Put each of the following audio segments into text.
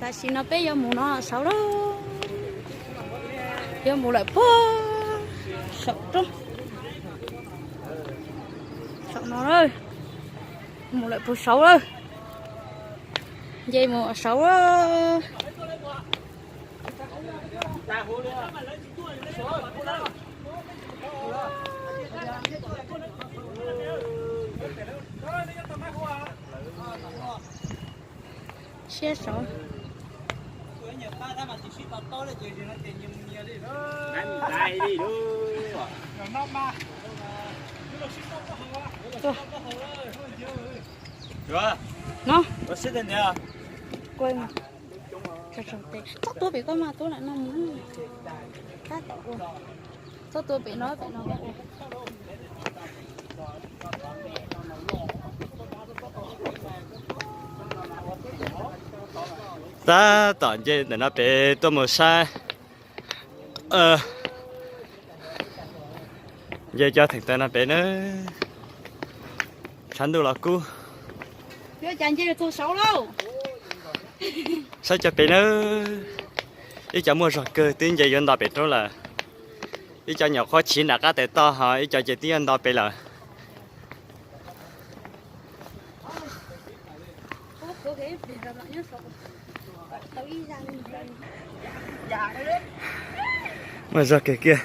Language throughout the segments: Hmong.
Tam sim no peb yuav mus no saud lawm. Yuav mus lawm puag saum roob, saum no lawm. Mus lawm puag saud lawm. Nce mus saud lawm. Siab saud. No, txhob tuav pem koj mas, tuav lawm no mus. Tab tom ua, txhob tuav pem no, pem no koj ua. Tab tom nce ntawm no pem tuaj mus saib. Nce cov theem taw no pem na. Tshav ntuj los kub. Saib cov pem na. Ib co muaj zog kawg twb nce yuav nto pem roob lawm. Ib co nyuam qhuav chiv nram qab tes toj ho ib co ces twb yuav nto pem lawm. Muaj zog kiag kiag.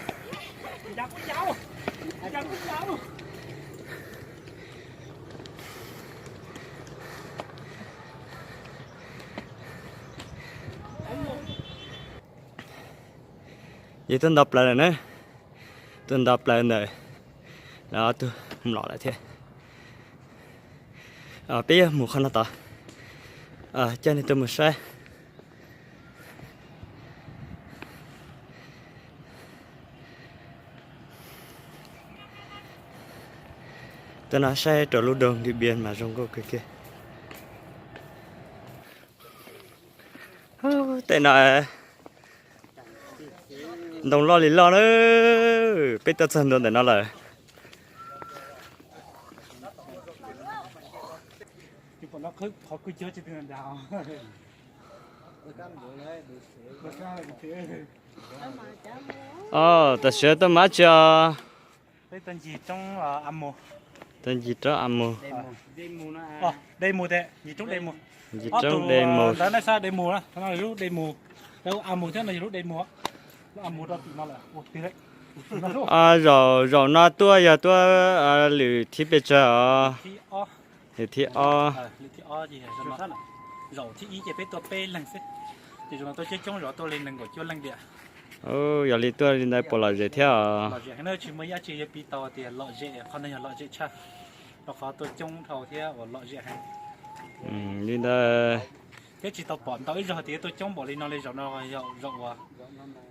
Yog tuaj nto plaws lawm na. Tuaj nto plaws ntawm lawv ob tug mlom lawm thiab. Peb yuav mus qhov no tod, coj nej tuaj mus saib. Tuaj no saib rau lub doog Nkiv Npias mas zoo nkauj kawg kiag. Tej no ntoo loj li loj na. Peb tuaj txog ntua ntawm no lawm. Os, tam sim tuaj mus dab tsi os? Tuaj ncig roob A mus. Ncig roob A mus. Zaum no tuaj yog tuaj lwm thib pes tsawg os? Lwm thib ob. Yog li tuaj li ntawd puas lom zem thiab os? Li ntawd. Thiab tsis tau pom ntau ib zaug tias tuaj coob npaum li no li zaum no, zaum uas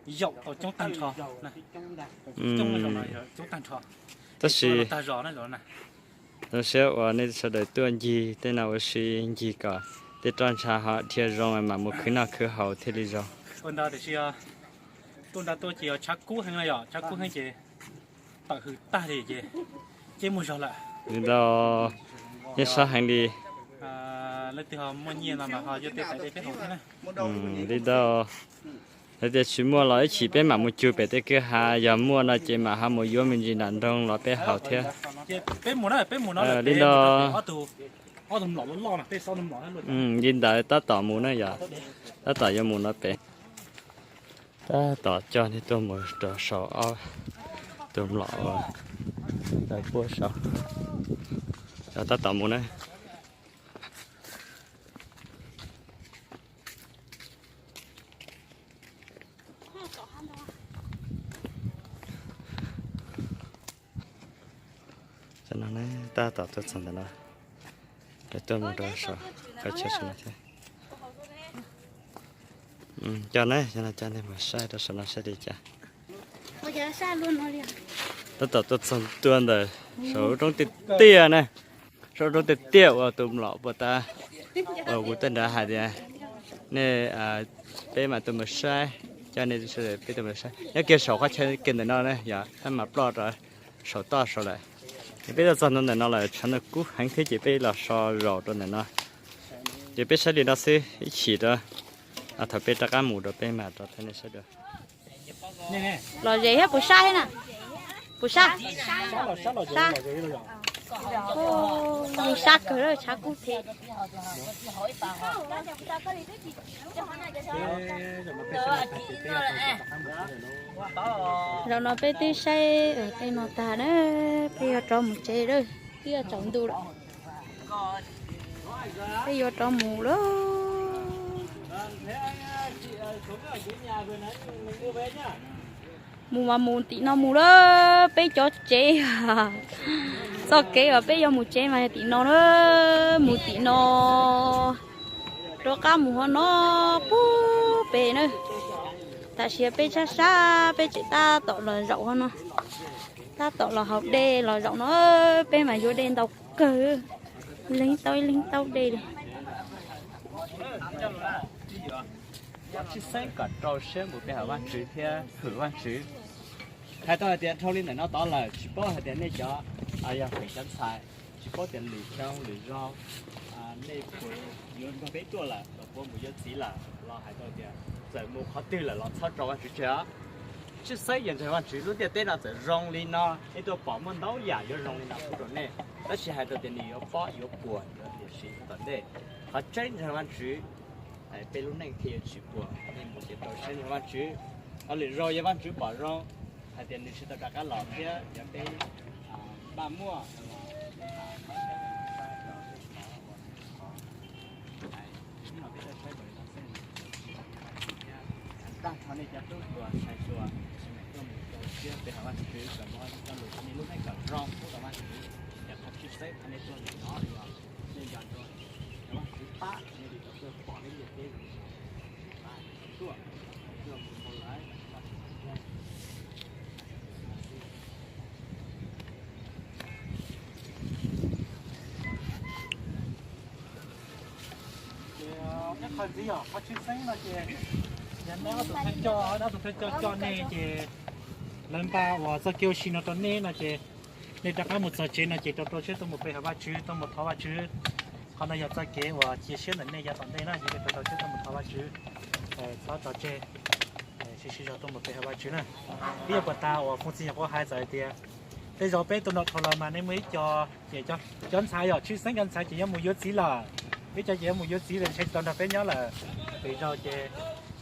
yaum tau coob tag nrho. Coob tag nrho. Tab sis zoo siab uas nej sawv daws tuaj ncig tej no ua si, ncig kom tej roj ntsha ho dhia zoo mam mus khwv noj khwv haus thiaj li zoo. Ua ntawd tiam sis tuaj nrad tuaj ces yog tshav kub heev na, yog tshav kub heev ces tawm hws tag li ces ceb muaj zog lawm. Li ntawd nyob sab heev li. Leej twg ho muaj nyiaj no mas ho yuav tej pem tej kwj ha thiab na. Li ntawd, lawv tias tsis muaj los ib chim peb mam mus cug pem tej kwj ha, yog muaj no ces mam ho mus yuav me ntsis nram nroog los peb haus thiab. Li ntawd, li ntawd tab tom mus na yom, tab tom yuav mus no pem. Tab tom coj nej tuaj mus rau saum ob tug mlom uas lawv puab saud. Tab tom mus na. Tab tom tuaj txog ntawm no, lawv tuaj mus rau saum qhov chaw no thiab. Coj na, coj nej mus saib rau saum no saib li cas. Tab tom tuaj txog ntua ntawm saum roob tiaj tiaj na. Saum roob tiaj tiaj uas tus mlom puag ta uas kuv tej nrad hais tias nej, peb mam tuaj mus saib, coj nej sawv daws peb tuaj mus saib nyob kiag saum qhov chaw kiag ntawm no na yom, tab mas ploj rau saum toj saud lawm. Peb tuaj txog ntua ntawm no lawm tshav ntuj kub heev thiab ces peb los so zaum rau ntawm no. Ces peb saib li no xwb ib chim rau Thaum peb rov qab mus rau peb mam rau nej saib dua. Lom zem thiab puas sab thiab na? Puas sab? Sab. Sab kawg lawm, tshav kub thiab. Zaum no peb twb saib tej no tag na, peb yuav rov mus tsev lawm, twb yuav tsaus ntuj lawm. Peb yuav rov mus lawm. Mus mas mus tim no mus lawm, peb cov tsev. Txoj kev uas peb yuav mus tsev mas yog tim no na, mus tim no rov qab mus ho no pub pem na. Tam sim peb sab sab peb tseem tab tom los zaum ho no, tab tom los haus dej los zaum no, peb mas yuav dej ntau kawg, leeg taub ib leeg taub dej li. Tshwj xeeb kom rau siab mus pe hawm Vajtswv thiab hwm Vajtswv. Hais tau hais tias dhau li ntawm no tod lawm tsis paub hais tias nej cov, yog feem cov ntxhais tsis paub tias lwm xyoo lwm zaug nej puas yuav nrog peb tuaj lawm los puas mus yuav txiv lawm los hais tau tias txawm mus qhov twg lawm los txhob rau Vajtswv tseg os. Tshwj xeeb yog ntseeg Vajtswv, lub ntiaj teb no txawm zoo li no, nej tuaj pom muaj ntau yam yuav zoo li no pub rau nej, tab sis hais rau tias nws yuav pob yuav puas yuav tiam sis tom ntej. Qhov tseeb ntseeg Vajtswv, peb lub neej thiaj yuav tsis puas. Nej mus ces rau siab ntseeg Vajtswv, ho lwm zaug yog Vajtswv pom zoo hais tias nws tsis tau rov qab los thiab yog peb npaj muaj tag nrho nej cov tub hluas ntxhais hluas, tsis meem tuaj mus rau siab pe hawm Vajtswv kom muaj coj lus nej lub neej kom zoo pub rau Vajtswv. Yog qhov tshwj xeeb qhov nej tuaj ntawm no yog nej nco ntsoov Vajtswv pab nej li kom tuaj pom nej ntiaj teb zoo, pab kom tuaj, kom tuaj mus dhau lawm. Ces qhov ntxiv yog qhov tshwj xeeb no ces yog neb ob tug thawj coj, neb ob tug thawj coj coj nej ces lawv npaj uas txoj kev ua si no rau nej no ces nej rov qab mus txog tsev no ces rau rau siab tuaj mus pe hawm Vajtswv, tuaj mus thov Vajtswv. Qhov no yog txoj kev uas cia siab ntawm nej yav tom ntej na, ces nej rau rau siab tuaj mus thov Vajtswv, txhob tso tseg, sib sib zog tuaj mus pe hawm Vajtswv na. Twb yog puas tas uas Foom Txi Nyuam Qhuav hais txawm hais tias tej zaum peb tus nom dhau lawm mas nej muaj ib co, ces cov ntxhais yog tshwj xeeb cov ntxhais ces yuav mus yuav txiv lawm, ib co ces yuav mus yuav txiv lawm ntshe tsis tau nrog peb nyob lawm. Pem zaug ces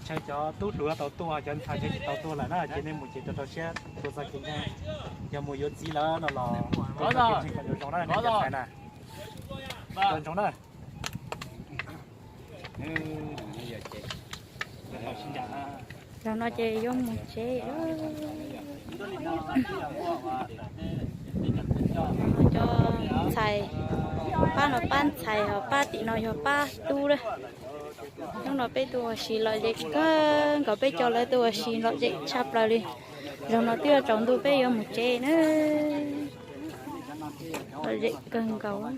ntshe cov tub hluas tau tuaj, cov ntxhais ntshe tsis tau tuaj lawm na, ces nej mus ces rau rau siab tuaj txoj kev ntseeg. Yog mus yuav txiv lawm no los tuaj txoj kev ntseeg kom zoo zoo na nej cov ntxhais na. Tau ntsoov na. Zaum no ces yuav mus tsev. Cov ntxhais pab no pab ntxhais, ho pab tim no yog pab tub lawm. Hnub no peb tuaj ua si lom zem kawg nkaus, peb cov lawv tuaj ua si lom zem tshaj plaws li. Zaum no twb yuav tsaus ntuj peb yuav mus tsev na. Lom zem kawg nkaus.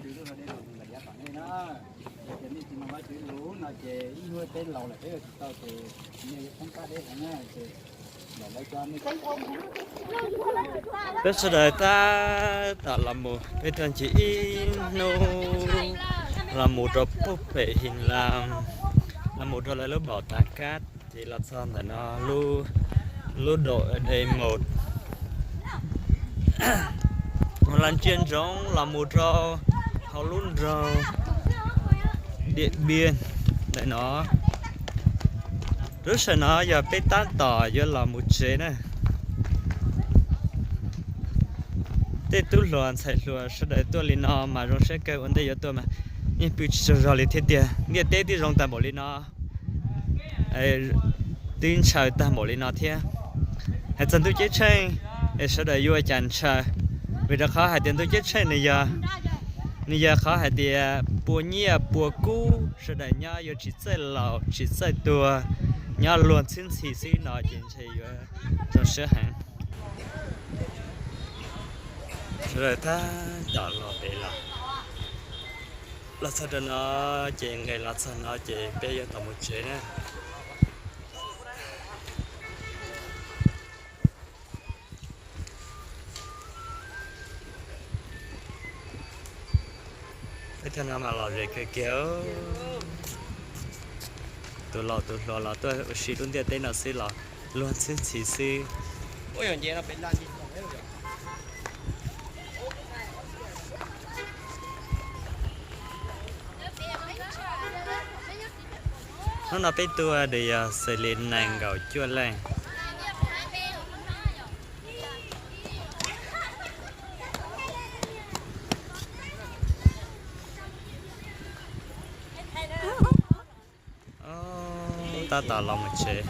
Peb sawv daws tab tom los mus, peb tuaj ncig ib hnub los mus rau pub pem His Las, los mus rau lawv lub npaum tas kab ces los txog ntawm no, lub dom de mus los ntsia ntsoov los mus rau hauv lub nroog Diam Npiaj ntawm no. Lub sij hawm no yog peb tab tom yuav los mus tsev na. Tej tub hluas ntxhais hluas sawv daws tuaj li no mas zoo siab kawg, ua ntej yuav tuaj mas yeej pw tsis tsaug zog li thiab tiag. Ntiaj teb twb zoo tag npaum li no, twb ntshaw tag npaum li no thiab. Hais txog ntuj ceeb tsheej es sawv daws yuav ua cas ntshaw, vim rau qhov hais tias ntuj ceeb tsheej nws yog, nws yog qhov hais tias pua nyiaj pua kub, sawv daws nyob yuav tsis txawj laus tsis txawj tuag, nyob luag txhwb ntxhi xwb no ces ntshe yuav zoo siab heev. Sawv daws tab tom los pem los, los txog rau no ces nqes los txog no ces peb yuav tau mus tsev na. Peb tag no mas lom zem kawg kiag. Tus laus tus hluas los tuaj ua si lub ntiaj teb no xwb los luag ntxhi ntxhi xwb. Hnub no peb tuaj ces yog xws li nees nkaum cuaj leej. Tab tom los mus tsev.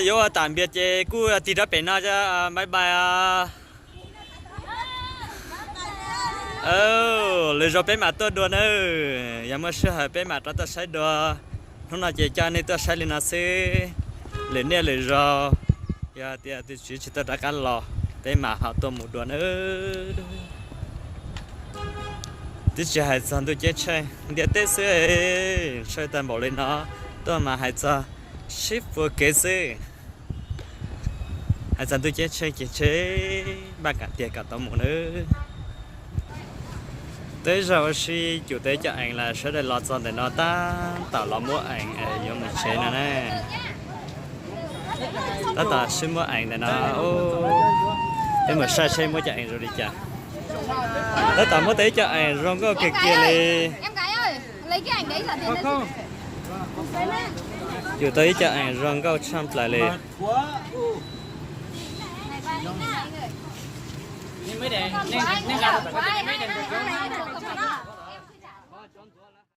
Yuav ua tam npias ces kuj tig rau pem no, bye bye. Lwm zaus peb mam tuaj dua nawb, yog muaj sij hawm peb mam rov tuaj saib dua. Hnub no ces coj nej tuaj saib li no xwb, lwm niaj lwm zaus yog tias tus tswv tsis tuaj rov qab los, peb mam ho tuaj mus dua nawb. Twb tsis hais txog ntuj ceeb tsheej, ntiaj teb xwb, tsheej tag npaum li no, tuaj mas hais txog sib puag kev xwb. Hais txog ntuj ceeb tsheej ces ntshe npaj kam tiag kom tau mus nawb. Tej zaum ua si cum tau ib co eev lawm, sawv daws los txog ntawm no tab tom los muab eev yuav mus tsev no na. Tab tom sib muab eev ntawm no. Peb mus saib seb muab cov eev zoo li cas. Tab tom muab tau ib co eev zoo nkauj kiag kiag li. Cum tau ib co eev zoo nkauj tshaj plaws li.